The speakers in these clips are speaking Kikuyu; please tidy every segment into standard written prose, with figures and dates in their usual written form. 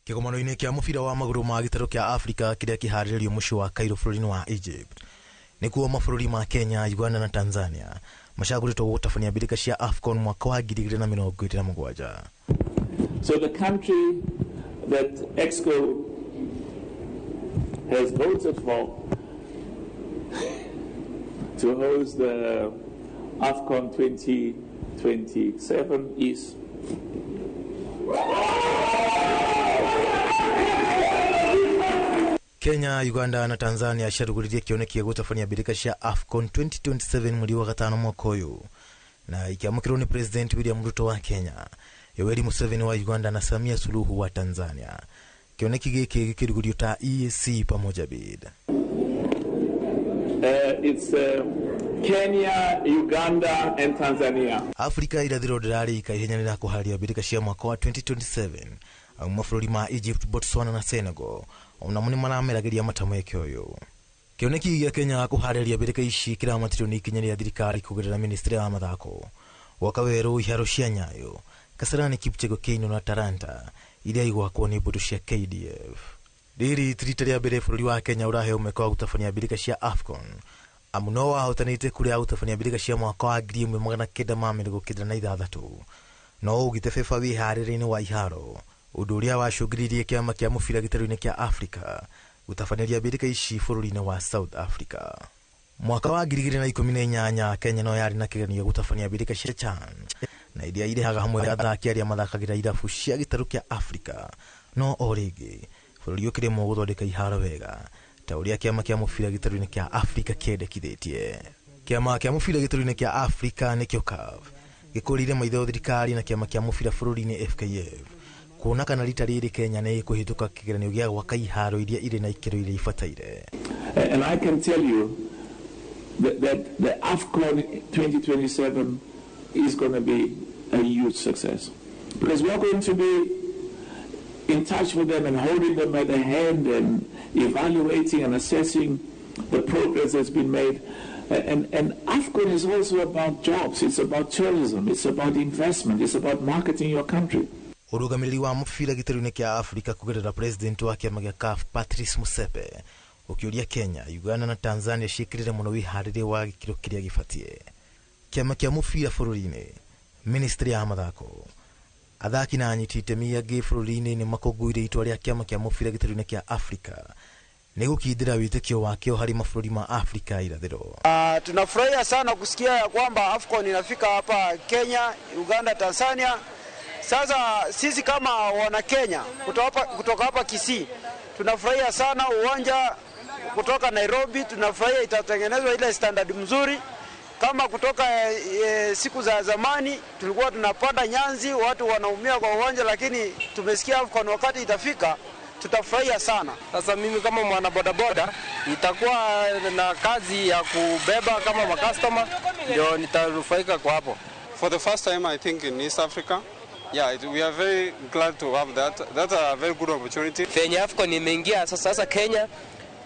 Kĩgomano-inĩ kĩa mũbira wa magũrũ ma gĩtarũ kĩa Afrika kĩrĩa kĩharĩrĩrio mũciĩ wa Cairo bũrũri-inĩ wa Egypt, nĩkuo mabũrũri ma Kenya, Uganda na Tanzania macagũrĩtwo gũtabania mbĩtĩka cia AFCON mwaka wa 2027. So the country that EXCO has voted for to host the AFCON 2027 is Kenya, Uganda na Tanzania ciarugũririe kĩoneki gĩa gũtabania mbĩtĩka cia AFCON 2027 mweri wa gatano mwaka ũyũ, na ikĩamũkĩrwo nĩ President William Ruto wa Kenya, Yoweri Museveni wa Uganda na Samia Suluhu wa Tanzania. Kĩoneki gĩkĩ gĩkĩrugũrio ta EAC Pamoja Bid. It's Kenya, Uganda and Tanzania. Afrika irathĩro ndĩrarĩka ihenya rĩra kũharĩria mbĩtĩka cia mwaka wa 2027, amu mabũrũri ma Egypt, Botswana na Senegal onamo nĩ marameragĩria mata mweke ũyũ. Kĩoneki gĩa Kenya kũharĩria mbĩtĩka ici kĩramatirio nĩ ikinya rĩa thirikari kũgerera ministry ya mathako gwaka werũ iharo cia Nyayo, Kasarani, Kipchego, Keino na Talanta iria igwakwo nĩ mbũtũ cia KDF. Rĩrĩ ti rita rĩa mbere bũrũri wa Kenya ũraheo mweke wa gũtabania mbĩtĩka cia AFCON, amu no wahotanĩte kura ya gũtabania mbĩtĩka cia mwaka wa 1996, no ũgite beba wĩharĩrĩ-inĩ wa iharo, ũndũ ũrĩa wacũngĩrĩirie kĩama kĩa mũbira gĩtarũ-inĩ kĩa Afrika gũtabanĩria mbĩtĩka ici bũrũri-inĩ wa South Africa. Mwaka wa 2018 Kenya no yarĩ na kĩgeranio gĩa gũtabania mbĩtĩka cia CHAN na iria irehaga hamwe athaki arĩa mathakagĩra irabu cia gĩtarũ kĩa Afrika, no o rĩngĩ bũrũri ũkĩremwo gũthondeka iharo wega ta ũrĩa kĩama kĩa mũbira gĩtarũ-inĩ kĩa Afrika kĩendekithĩtie. Kĩama kĩa mũbira gĩtarũ-inĩ kĩa Afrika nĩkĩo CAF gĩkũrĩire maitho thirikari na kĩama kĩa mũbira bũrũri-inĩ FKF kuona kana rita rĩrĩ Kenya nĩ ĩkũhĩtũka kĩgeranio gĩa gwaka iharo iria irĩ na ikĩro iria ibataire. And I can tell you that the AFCON 2027 is going to be a huge success, because we are going to be in touch with them and holding them by the hand and evaluating and assessing the progress that's been made. And AFCON is also about jobs, it's about tourism, it's about investment, it's about marketing your country. Ũrũgamĩrĩri wa mũbira gĩtarũ-inĩ kĩa Afrika kũgerera president wa kĩama gĩa CAF Patrice Motsepe ũkĩũria Kenya, Uganda na Tanzania ciĩkĩrĩre mũno wĩharĩrĩa wa gĩkĩro kĩrĩa gĩbatiĩ. Kĩama kĩa mũbira bũrũri-inĩ, ministry ya mathako, athaki na anyiti itemi angĩ bũrũri-inĩ nĩ makũngũĩire itua rĩa kĩama kĩa mũbira gĩtarũ-inĩ kĩa Afrika nĩ gũkindĩra wĩtĩkio wakĩo harĩ mabũrũri ma Afrika irathĩro. Tunafurahia sana kusikia ya kwamba AFCON inafika hapa Kenya, Uganda, Tanzania. Sasa sisi kama wana Kenya kutoka hapa Kisii tunafurahia sana uwanja kutoka Nairobi, tunafurahia itatengenezwa ile standard mzuri. Kama kutoka siku za zamani tulikuwa tunapanda nyanzi, watu wanaumia kwa uwanja, lakini tumesikia AFCON wakati itafika tutafurahia sana. Sasa mimi kama mwana bodaboda nitakuwa na kazi ya kubeba kama makastoma, ndio nitanufaika kwa hapo. For the first time I think in East Africa, yeah, we are very glad to have that. That's a very good opportunity. Venye AFCON imeingia sasa Kenya,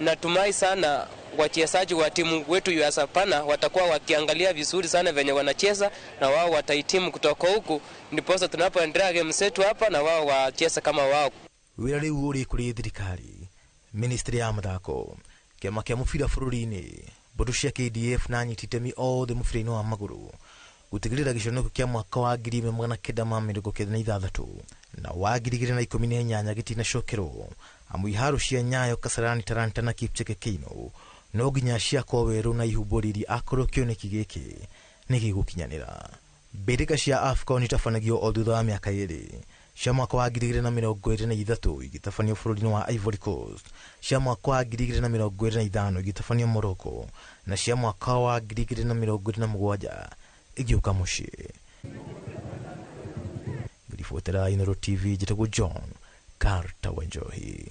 natumai sana wachezaji wa timu wetu ya Sapana watakuwa wakiangalia vizuri sana venye wanacheza, na wao watahitimu kutoka huku, ndiposa tunapoendelea game zetu hapa na wao wacheze kama wao. Wĩra rĩu ũrĩ kũrĩ thirikari, ministry ya mathako, kĩama kĩa mũbira bũrũri-inĩ, mbũtũ cia KDF na anyiti itemi othe mũbira-inĩ wa magũrũ gũtigĩrĩra gĩconoko kĩa mwaka wa 1996 na wa 2018 gĩtinacokerwo, amu iharo cia Nyayo, Kasarani, Talanta na Kipchege Keino no nginya ciakwo werũ na ihumbwo riri akorwo kĩoneki gĩkĩ nĩ gĩgũkinyanĩra. Mbĩtĩka cia AFCON itabanagio o thutha wa mĩaka 2, cia mwaka wa 2023 igĩtabanio bũrũri-inĩ wa Ivory Coast, cia mwaka wa 2025 igĩtabanio Morocco, na cia mwaka wa 2027 igĩũka mũciĩ. Ngĩribotera Inooro TV, njĩtagwo John Carter Wanjohi.